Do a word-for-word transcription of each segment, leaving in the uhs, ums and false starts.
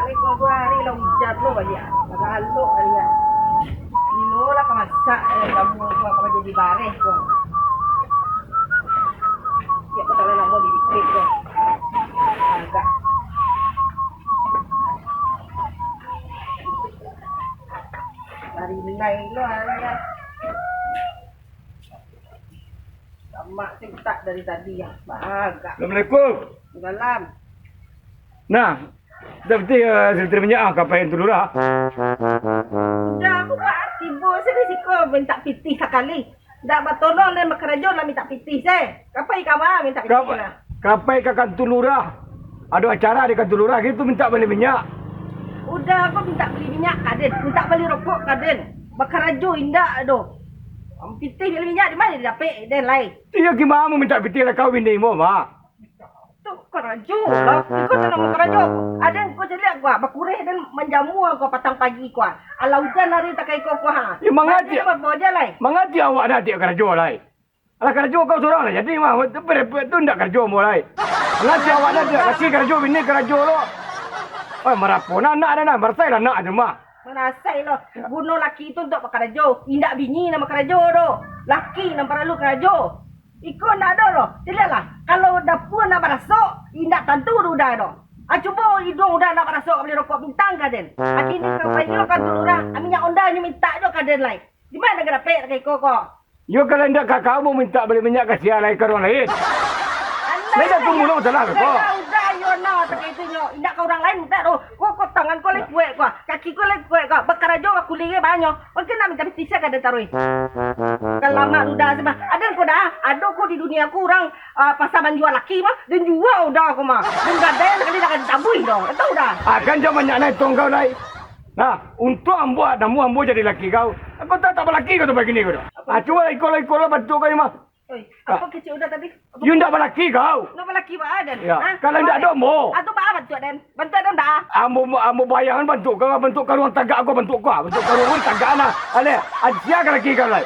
Iko duo hari lah ujan lo baliak. Agak alok baliak. Bilo lah ka masak, eh, jamu ko ka jadi bareh ko. Tiap ko kalau nak mau dikit ko. Agak. Hari nai lo hari ya. Lamak sentak dari tadi ya. Agak. Assalamualaikum. Salam. Nah, dah pitih, eh, silitih minyak, ah, ka pai Angku Lurah. Dah, aku buat tibo sini siko mintak pitih sakali. Dak batolong dan bakarajo lah mintak pitih se. Ka pai kama mintak pitih Ka-, lah. Ka pai ka Angku Lurah. Ado acara di Angku Lurah gitu, mintak bali minyak. Udah, aku mintak bali minyak ka den, mintak bali rokok ka den. Bakarajo indak doh. Pitih bali minyak di ma didapek den lai? Iyo, gimana mau mintak pitih lah kau bini mo, Mak? Tu karajo lah. Iko tu namo karajo. Aden ko caliak ko, bakureh den manjamu ko patang pagi ko. Alah ujan hari takai ko ko ha. Ya, mangati. Mati babawa je lai. Mangati awak dah tiap karajo lai. Alah karajo kau surang lah jadi mah. Tapi repot tu ndak karajo ambo lai. Mangati awak dah tiap laki karajo, bini karajo lo. Oi, marapo nah anak dah nah. Marasai lah anak tu mah. Marasai lo. Guno laki tu untuk bakarajo. Indak bini nan bakarajo doh. Laki nan paralu karajo. Iko ndak ado doh. Caliaklah, kalau dapua ndak barasok, indak tantu doh udah doh. Ah, cubo iduang udah ndak barasok ka bali rokok bintang ka den. Aki ni ka pai nyo ka Angku Lurah, ah, minyak onda nyo mintak jo ka den lai. Di ma ka dapek ka iko ko? Yo, kalau indak ka kau mau mintak bali minyak ka sia lai ka urang lain. Alah, lai dah tu mulung salah ko. Udah, yo nah, tak itu nyo. Indak ka urang lain mintak doh. Ko, ko tangan ko lai kuek ko. Kaki ko lai kuek ko. Bakarajo ka kulingi banyo. Mungkin nak mintak pitih sia ka den taruih. Kan lamak duda se mah. Aden ko dah, ado ko di dunia ko urang, ah, pasa manjua laki mah, den jua uda ko mah. Den gadai sakali dah ka tabuih doh. Tahu dah. Ah, kan jam banyak naik tong kau lai. Nah, untuak ambo, namuah ambo jadi laki kau. Kau tak, tak balaki kau tu bagini kau tu. Ah, cubo iko lah, iko lah bantuak kau ni mah. Oi, apo kecek uda tadi? Apo Yo ndak balaki kau. Ndak balaki baa den? Ya, ha? Kalau ndak ado mo. Atu baa bantuak den? Bantuak den dah. Ambo, ambo bayangan bantuak kau, bantuak karuang tagak kau, bantuak kau, bantuak karuang kau tagak nah. Aleh, aja ka laki kau lai.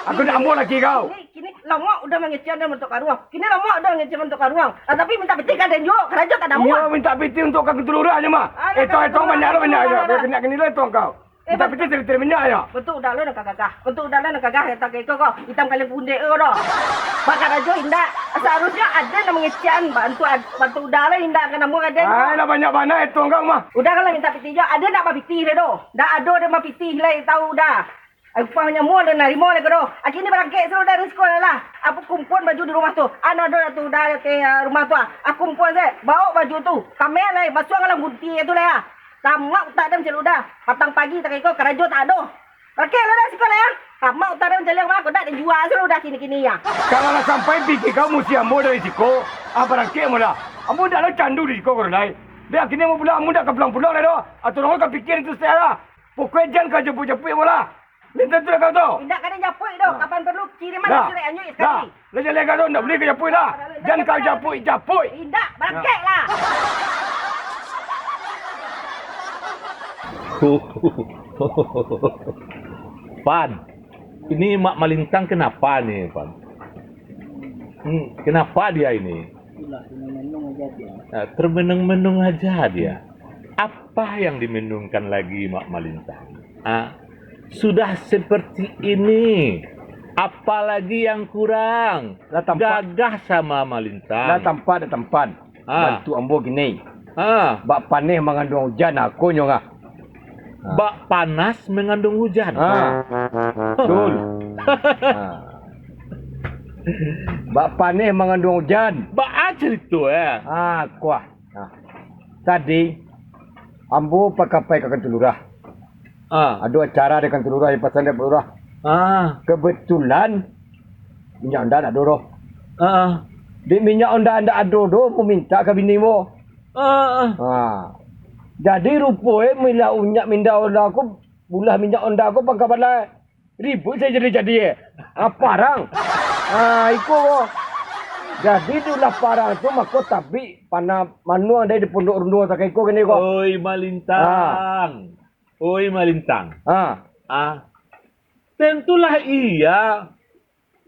Aku nak ambo laki kau. Kini, kini lomok udah mangecek den bantuak karuang. Kini lomok udah mangecek bantuak karuang. Ah, tapi mintak pitih ka den juo, karajo tak namuah. Iyo, mintak pitih untuak ka Angku Lurah nyo mah. Alah, eh, tong, eh, tong, banyak lo, banyak lo. Kini, kini lo tong kau. Eh, mintak pitih silitih minyak yo. Bantuak uda lo nan ka gagah. Bantuak uda lo nan ka gagah, kata ka iko ko. Itam kaliang pundek ko doh. Bakarajo indak. Saharusnyo aden nan mangecekan bantuak, bantuak uda lo indak ka namuah ka den ko. Ai, lah banyak bana itu angkau mah. Uda kan lah mintak pitih jo. Aden ndak bapitih lai doh. Ndak ado den bapitih lai, tahu uda. Ai, upah nyamuah den narimo lai ko doh. Aki ni barangkek sudah dari sikolah lah. Aku kumpuan baju di rumah tu. An ado tu uda di rumah tu ah. Aku kumpuan se. Baok baju tu. Kameh lai, basuang dalam gunti tu lai ah. Lamak utak den mancaliak uda. Patang pagi tak iko karajo tak ado. Rakek lah dah siko lah ya. Lamak utak den mancaliak mah, kok dak dijua sudah kini-kini ya. Kalau lah sampai pikir kau musti ambo dari siko, ah, barakek ambo lah. Ambo dak lah candu di siko ko lai. Dek kini ambo pulang, ambo dak ka pulang-pulang lah doh. Atau urang ka pikir itu salah. Pokoknya jan kau japuik-japuik ambo lah. Minta tu lah kau tu. Indak ka den japuik doh. Nah. Kapan perlu kiriman surat anyuik sakali. Lah jaleh kau tu, ndak buliah kau japuik lah. Jan kau japuik-japuik. Indak, barangkek lah. Pan, ini Mak Malintang kenapa ni, Pan? Hmm, kenapa dia ini? Itulah, termenung-menung aja dia. Ah, termenung-menung aja dia. Apa yang dimenungkan lagi, Mak Malintang? Ah, sudah seperti ini, apalagi yang kurang? Lah tampak. Gagah sama Malintang. Lah tampak, lah tampak. Ah. Bantuak ambo kini. Ah. Bak paneh manganduang ujan, ah, konyo ngah. Ah. Bak panas manganduang ujan. Ah. Betul. Ah. Bak paneh manganduang ujan. Baa carito, eh? Ah, kuah. Nah, tadi ambo pakapai ka kantua lurah. Ah. Ado acara di kantua lurah, di pasan dek Pak Lurah. Ah. Kebetulan minyak onda ndak ado doh. Ah. Dek minyak onda ndak ado doh, mamintak ka bini mo. Ah. Ah. Jadi rupo e milah unyak minyak onda ko, bulah minyak onda ko pangka balai. Ribuik sajo jadi-jadi, eh. Ah, parang. Ah, iko ko. Jadi, diulah parang tu, mako tabik panah manuang dari di pondok rundo sakai ko kini ko. Oi, Malintang. Ah. Oi, Malintang. Ah. Ah. Tentulah iya.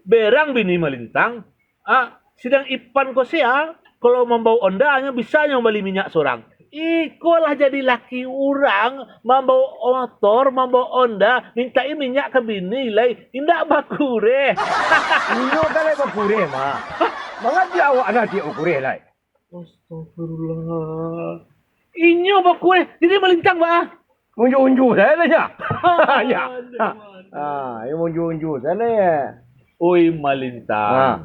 Berang bini Malintang. Ah, sidang Ipan ko sia, kalau mambaok onda, hanyo bisa nyo mambali minyak sorang. Iko lah jadi laki urang, mambawa motor, mambawa Honda, mintai minyak ka bini lai, indak bakureh. Inyo kan lai bakureh, Mak. Mangajak awak nan adiak bakureh lai. Astagfirullah. Inyo bakureh, jadi malintang, bah? Unju-unju sajo lah, nyo. Ya. Aduh, aduh. Ah, inyo unju-unju sajo lah. Oi, malintang. Ah.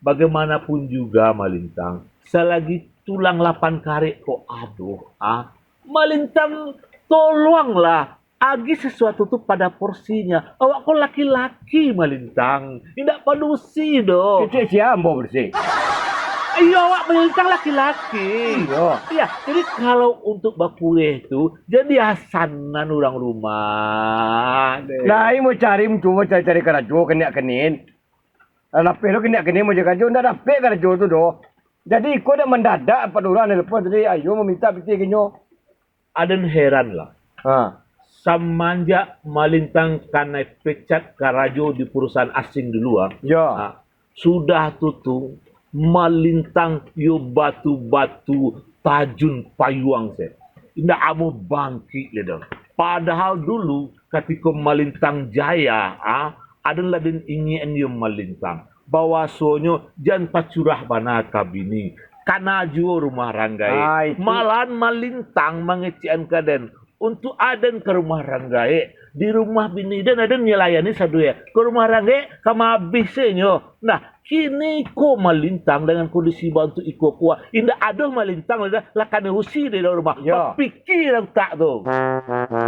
Bagaimanapun juga, malintang, salagi tulang lapan karek ko ado, ah, malintang, tolonglah, agi sasuatu tu pada porsinya. Awak ko laki-laki, malintang, indak padusi doh. Kecek sia ambo padusi? Iyo, awak malintang laki-laki. Iyo. Iya, jadi kalau untuk bakureh tu, jadi asanan urang rumah deh. Lai mau cari, mencubo cari-cari karajo, kaniak-kanian. Lah lapeh tu kaniak-kanian mau cari karajo, ndak dapek karajo tu doh. Jadi iko dak mandadak, apak lurah nelpon tadi, ayo mamintak pitih ka inyo. Aden heran lah. Ha. Samanjak malintang kanai pecat karajo di perusahaan asing dulu, ah. Yo. Ha. Sudah tu, tu, malintang yo batu-batu tajun payuang se. Indak amo bangkik le doh. Padahal dulu, katiko malintang jaya, ah, aden lah den ingekan yo malintang. Bahwasonyo jan pacurah bana ka bini. Kana juo rumah ranggaek. Ah, itu. Malahan malintang mangecekan ka den. Untuak aden ka rumah ranggaek, di rumah bini den aden nyo layani sadoe. Ka rumah ranggaek, ka mabih se nyo. Nah, kini ko malintang dengan kondisi bantuak iko ko, indak ado malintang lah, lah kanai usi dari dalam rumah. Yo. Bapikia utak tu.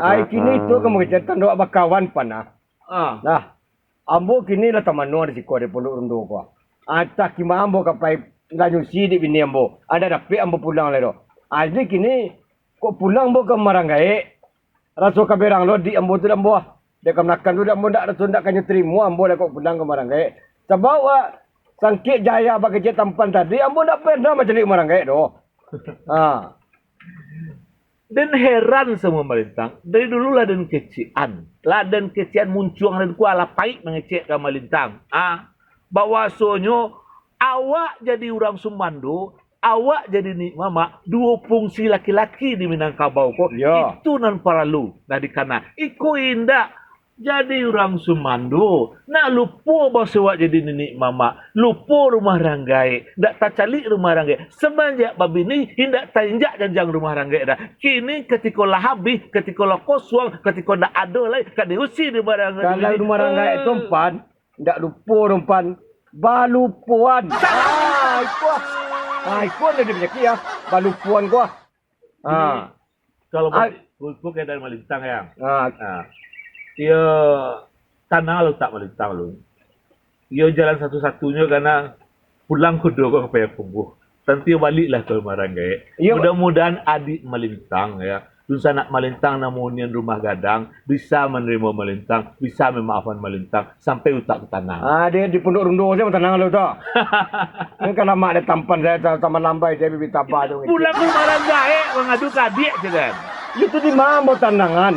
Ai, kini tu ka mangecekan dek awak bakawan, Pan, ah. Ah. Nah, ambo kini lah tamano di siko di Pondok Rundo ko. Antah kima ambo ka pai lah nyusi dek bini ambo. Indak dapek ambo pulang lai doh. Ah, jadi kini kok pulang ambo ka rumah ranggaek. Raso ka berang lo dek ambo tu dek ambo ah. Dek kamanakan tu dek ambo ndak raso ndak kanyo tarimo ambo lai kok pulang ka rumah ranggaek. Sabab, ah, sangkek jaya bakecek tampan tadi, ambo ndak pernah mancaliak rumah ranggaek doh. Ha. Den heran samo malintang, dari dulu lah den kecekan, lah den kecekan muncuang den ko alah paik mangecek ka malintang. Ah, bahwasonyo awak jadi urang sumando, awak jadi niniak mamak, duo fungsi laki-laki di Minangkabau ko, yo, itu nan paralu, nah, dikana. Iko indak, jadi urang sumando, nak lupo baso awak jadi niniak mamak, lupo rumah ranggaek, ndak tacaliak rumah ranggaek. Samanjak babini, indak tainjak janjang rumah ranggaek doh. Kini katiko lah abih, katiko lah kosuang, katiko ndak ado lai, ka diusi di rumah ranggaek. Kalau rumah ranggaek tu, Pan, ndak lupo dong, Pan. Balupoan. Ah, iko ah. Ah, iko lah dia panyakik ah. Balupoan ko ah. Ah. Jadi, kalau ah, bagi, ko, ko keadaan malintang, ya. Ah. Ah. Iyo, tanang lah utak malintang lu. Iyo, jalan satu-satunyo karena pulang kudo ko ka Payakumbuh. Tantu iyo baliak lah ka rumah ranggaek. Iyo. Mudah-mudahan adiak malintang, ya. Dunsanak malintang nan mahunian rumah gadang, bisa manarimo malintang, bisa mamaafkan malintang, sampai utak tu tanang. Ah, di, di Pondok Rundo sajo tanang lo tu. Kan kalau mak ado tampan sajo, ta-, taman lambai sajo, bibit tabah tu. Pulang ka rumah ranggaek, mangadu ka adiak sajo kan. Itu di ma ambo tanangan?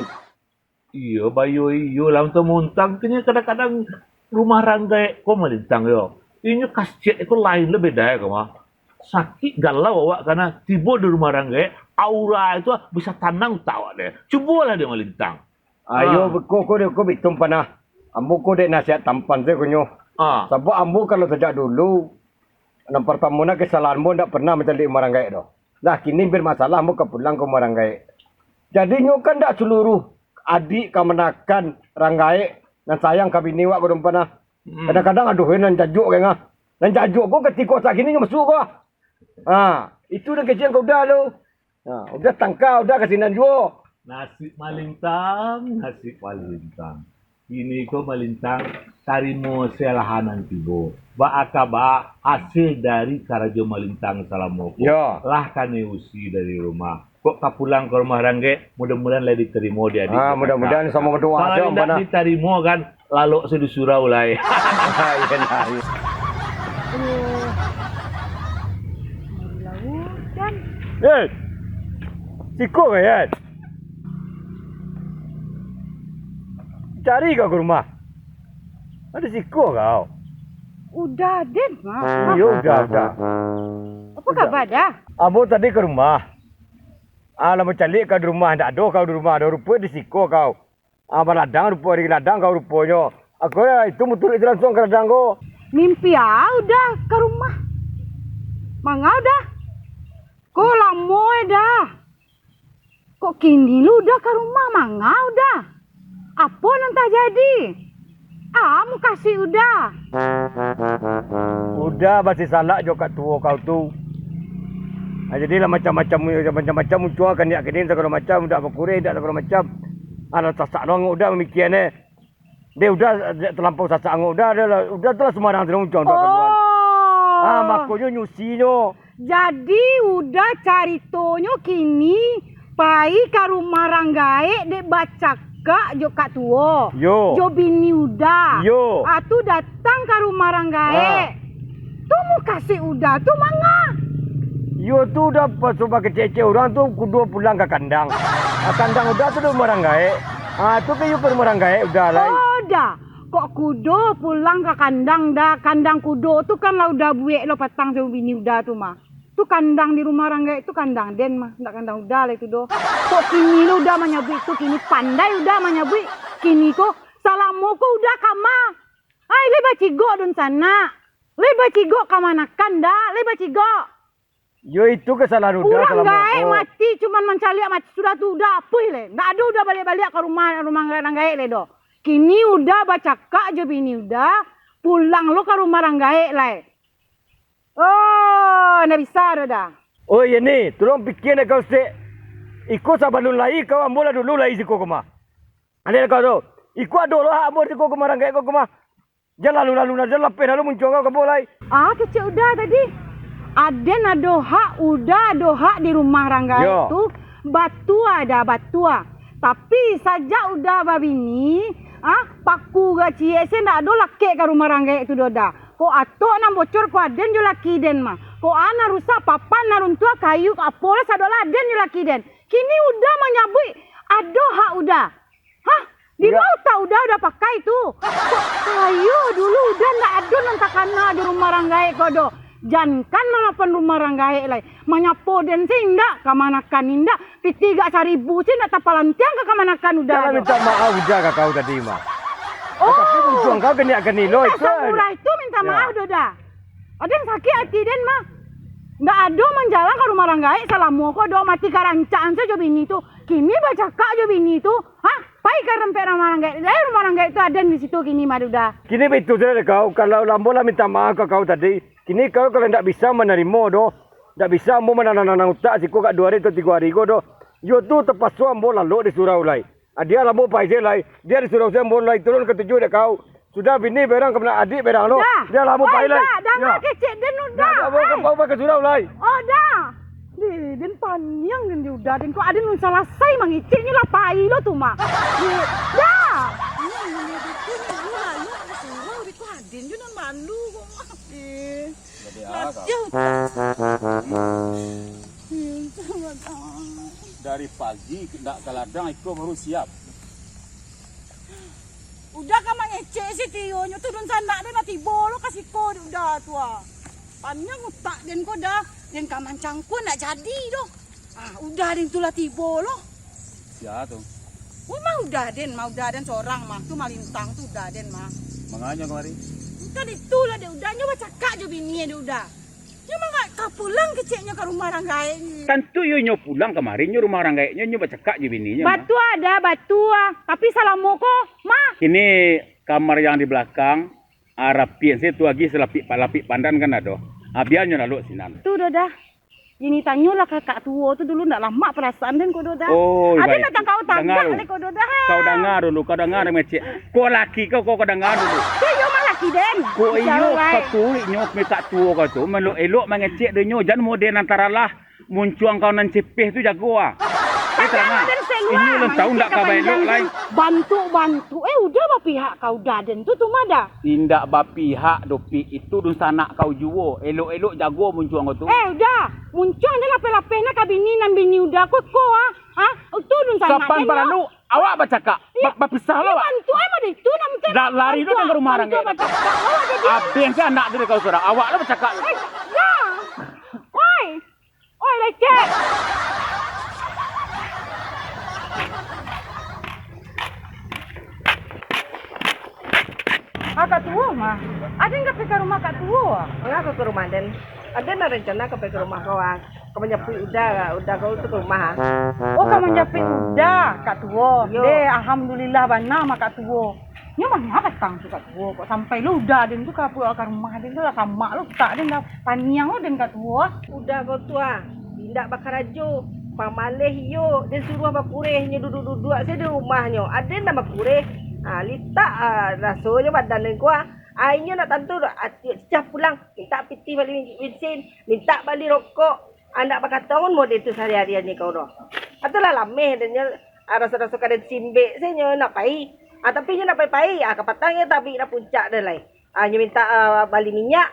Iyo, bayo iyo lah, muntang-muntang. Kini kadang-kadang rumah ranggaek ko malintang yo. Inyo kasiak ko lain lah, beda ko mah. Sakik galau awak karena tibo di rumah ranggaek, aura itu bisa tanang utak awak deh. Cubolah dek malintang. Ayo, ah, ko, ko, ko bitung panah. Ambo ko dek nasihat tampan sajo ko nyo. Ah. Sabab ambo kalau sajak dulu, nan partamo nah kesalahan ambo ndak pernah mancaliak rumah ranggaek doh. Lah kini bermasalah ambo ka pulang ka rumah ranggaek. Jadi nyo kan ndak saluruh adiak kamanakan ranggaek nan sayang ka bini wak ko dong panah. Hmm. Kadang-kadang ado nan jajuak ka ngah. Nan jajuak ko katiko saat kini nyo masuak ko. Ha, itu nan kecek ka udah tu. Ha, udah tangka, udah ka sinan juo. Nasib malintang, nasib malintang. Kini ko malintang tarimo se lah nan tibo. Baa kaba hasil dari karajo malintang salamo ko? Yo. Lah kanai usi dari rumah. Kok ka pulang ka rumah ranggaek, mudah-mudahan lah ditarimo di adiak. Ah, mudah-mudahan samo badoa sajo. Kalau indak ditarimo kan, lalok se di surau lai. Iyo lah. Aduh. Lautan. Eh, siko ka, Yan? Cari kau ka rumah. Ado siko kau. Udah, Den, Mak. Iyo, udah, udah. Apo kaba, Da? Ambo tadi ka rumah. Ah, lah mancaliak kau di rumah, ndak ado kau di rumah doh, rupo di siko kau. Ah, baladang rupo, di ladang kau ruponyo. Aku, eh, itu muturuik lansuang ka ladang ko. Mimpi au Uda ka rumah. Manga Uda? Ko lamo e Da. Kok kini lu Uda ka rumah, manga Uda? Apo nan tajadi? Ah, mukasuik Uda. Uda basisalak jo kak tuo kau tu. Ah, jadi lah macam-macam, macam-macam muncuang kaniak kini sagalo macam, Uda bakureh, Uda sagalo macam. Alah sasak doang Uda mamikia e. Deh, Uda dek talampau sasak angok Uda, Uda lah, Uda tu lah sumbarang tu muncuang Uda kaluar. Oh. Ah, makonyo nyusinyo. Jadi, Uda caritonyo kini pai ka rumah Rang Gaek dek bacakak jo kak tuo. Yo. Jo bini Uda. Yo. Ah, tu datang ka rumah Rang Gaek. Ah. Tu mukasuik Uda tu manga? Iyo tu Uda paso bakecek-kecek urang tu kudo pulang ka kandang. Ah, kandang Uda tu di rumah Rang Gaek. Ah, tu ka iyo ka rumah Rang Gaek Uda lai. Oh, Da. Kok kudo pulang ka kandang, Da? Kandang kudo tu kan lah Uda buek lo patang jo bini Uda tu mah. Tu kandang di rumah Rang Gaek tu kandang den mah, ndak kandang Uda lai tu doh. Kok kini lo Uda manyabuik tu, kini pandai Uda manyabuik. Kini ko, salamo ko Uda kama? Ai, lai bacigok dunsanak. Lai bacigok kamanakan, Da? Lai bacigok. Yo, itu kasalahan Uda. Urang salamo gaek ko mati cuman mancaliak mati, sudah tu Uda apuih lai. Ndak ado Uda baliak-baliak ka rumah, rumah Rang Gaek lai doh. Kini Uda bacakak jo bini Uda, pulang lo ka rumah Rang Gaek lai. Oh, ndak bisa doh, Da. Oh, iyo ni, tolong pikia dek kau sek. Iko sabalun lai kau ambo lah dulu lai siko ko mah. Ade kau tu. Iko ado lo hak ambo siko ko mah, Rang Gaek ko ko mah. Jan lalu-lalu, jan lapeh lalu muncuang kau ka ambo lai. Ah, kecek Uda tadi. Aden ado hak, Uda ado hak di rumah Rang Gaek tu. Batua, Da, batua. Tapi sajak Uda babini, ah, paku gak ciek se ndak ado lakek ka rumah Rang Gaek tu doh, Da. Kok atok nan bocor ko aden jo laki den mah. Kok a nan rusak, papan nan runtuah, kayu, apolah sadolah aden jo laki den. Kini Uda manyabuik ado hak Uda. Hah? Di ma utak Uda, Uda pakai tu? Kok kayo dulu Uda ndak ado nan takana di rumah Rang Gaek ko doh. Jankan mamapan rumah Rang Gaek lai. Manyapo den se indak, kamanakan indak, pitih gak saribu se indak tapalantiang ka kamanakan Uda doh. Jan minta maaf Uda ka kau tadi mah. Oh. Tapi untuang kau kaniak kini lo. Minta itu samurah itu minta maaf doh, Da. Aden sakik ati den mah. Ndak ado manjalang ka rumah Rang Gaek salamo ko doh, mati karancak se jo bini tu. Kini bacakak jo bini tu. Hah? Pai ka rempek rumah Rang Gaek. Lai rumah Rang Gaek tu aden di situ kini mah, Uda. Kini baitu sajo dek kau, kalau ambo lah minta maaf ka kau tadi. Kini kau kalau indak bisa manarimo doh, indak bisa ambo mananang-nanang utak siko ka duo ari atau tigo ari ko doh. Iyo tu tapaso ambo lalok di surau lai. Ah, dia lah ambo pai se lai. Dia di surau se ambo lai turun katuju dek kau. Sudah bini berang ka mano adiak berang tu. Uda. Dia lah ambo pai lai. Uda, danga kecek den Uda. Uda, ambo ka surau lai. Oh, Da. Deh, den paniang den di Uda den. Kok aden salasai mangeceknyo lah pai lo tu mah. Deh, Da. Aden jo nan malu kok. Eh. Jadi ah, kau. Dari pagi ndak ka ladang iko baru siap. Uda ka mangecek si Tio nyo tu, dunsanak den lah tibo lo ka siko, Uda tu ah. Paniang utak den ko Da, den ka mancangkua ndak jadi doh. Ah, Uda den tu lah tibo lo. Sia tu? Rumah Uda den mah, Uda den sorang mah, tu malintang tu Uda den mah. Manganyo kamari? Bukan itulah dek Uda, nyo bacakak jo bini dek Uda. Nyo mangak ka pulang keceknyo ka rumah Rang Gaek ni. Tantu iyo nyo pulang kamari, nyo rumah Rang Gaeknyo, nyo bacakak jo bininyo mah. Batua Da, batua. Tapi salamo ko mah. Kini kamar yang di belakang, ah, rapian se tu agi salapik, lapik pandan kan ado. Ah, bianyo lalok sinan. Tu doh Da. Kini tanyolah ka kak tuo tu dulu, ndak lamak parasaan den ko doh Da. Oh, aden baik. Datang kau tagak lai ko doh Da. Kau danga dulu, kau danga den mangecek. Ko laki kau, kau, kau danga dulu. Ko iyo mah laki den. Ko iyo, katuruiknyo, kak tuo kau tu, elok-elok mangecek dek nyo, jan model nan taralah, muncuang kau nan cepeh tu jago ah. Eh, tadanga. Inyo alun tau ndak ka baelok lai. Bantuak-bantuak, eh, Uda bapihak ka Uda den tu, tu mah Da. Indak bapihak doh, Pik. Itu dunsanak kau juo. Elok-elok jago muncuang kau tu. Eh, Uda. Muncuang jan lapeh-lapeh na ka bini nan bini Uda ko, ko, ah. Ah, itu dunsanak. Kapan paralu, awak bacakak. Ba-, bapisah lo, awak. Bantuak ai mode itu nan penting. Lah, lari lo dari rumah Rang Gaek. Abih se anak tu dari kau surang. Awak lo bacakak. Eh, Da. Oi. Oi, lecek! Aden ka pai ka rumah Kak Tuo? Manga ka rumah den? Aden ado rencana ka pai ka rumah kau, ah. Ka manjapuik Uda, Uda kau tu ka rumah, ah. Oh, ka manjapuik Uda, Kak Tuo. Iyo. Deh, alhamdulillah bana mah, Kak Tuo. Nyo manga patang tu, Kak Tuo? Kok sampai lo Uda den tu ka, ka rumah den tu lah, samak lo utak den lah, paniang lo den, Kak Tuo. Uda kau tu, ah, indak bakarajo, pamaleh iyo, den suruah bakureh, nyo duduak-duduak se di rumahnyo. Aden nan bakureh, ah, litak, ah, rasonyo badan den ko, ah. Inyo nak tantu, ah, cicah pulang, mintak pitih bali bensin, mintak bali rokok. Andak bakatongan model tu sahari-harian ni kau doh. Atulah lameh dan nyo, ah, raso-raso kaden simbek se nyo nak pai. Ah, tapi nyo nak pai-pai, ah, kapatang nyo tabik dah puncak dah lai. Ah, nyo minta, ah, bali minyak.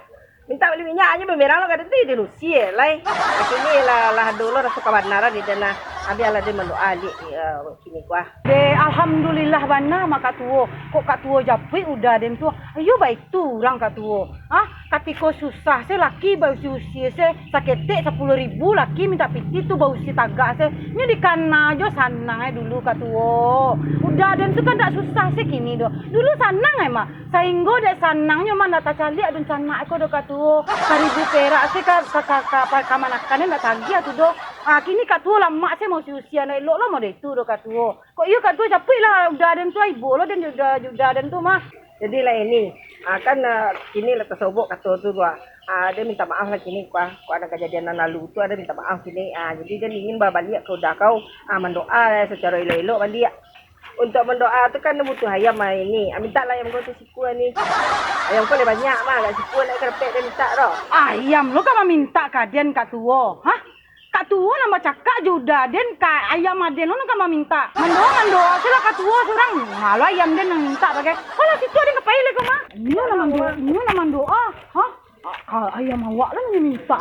Minta bali minyak, nyo bamerang lo kaden tu, dia nusie lai. Kini lah, lah dulu raso kabanaran di dana. Ambialah dia mandoa alik, ah, kini kuah. Deh, alhamdulillah bana mah Kak Tuo. Kok Kak Tuo japuik Uda den tu? Iyo baitu urang Kak Tuo. Ah, katiko susah se laki bausie-usie se, saketek sapuluah ribu laki mintak pitih tu bausie tagak se. Nyo dikana jo sanang e dulu Kak Tuo. Uda den tu kan dak susah se kini doh. Dulu sanang e mah. Sainggo dek sanangnyo mah ndak tacaliak dunsanak ko doh Kak Tuo. Saribu perak se ka, ka, ka, ka, kamanakan e ndak tagiah tu doh. Ah, kini Kak Tuo lamak se mausie-usie, ndak elok lo model tu doh Kak Tuo. Kok iyo Kak Tuo, japuik lah Uda den tu, ah, ibo lo den Uda, Uda den tu mah. Jadi lah ini, ah, kan, ah, kini lah tasobok kato tu, ah. Ah, dia minta maaf lah kini, kuah, kuah ada kajadian nan lalu tu, ada minta maaf kini. Ah, jadi dia ingin babaliak ka Uda kau, ah, mandoa lah sacaro elok-elok baliak. Untuk mandoa tu kan butuh ayam lah ini. Ah, minta lah ayam kau tu sikua ni. Ayam kau lah banyak mah, agak sikua nak karepek dia minta tu. Ayam lo ka mamintak ka den Kak Tuo, hah? Kak Tuo nan bacakak jo Uda den, ka ayam aden lo nan ka mamintak. Mandoa, mandoa se lah Kak Tuo surang. Malo ayam den nan mintak bagai. Alah situ aden ka pai lai ko mah. Inyo nan mandoa, inyo nan mandoa. Hah? A-, a-, ayam awak lah nan mintak.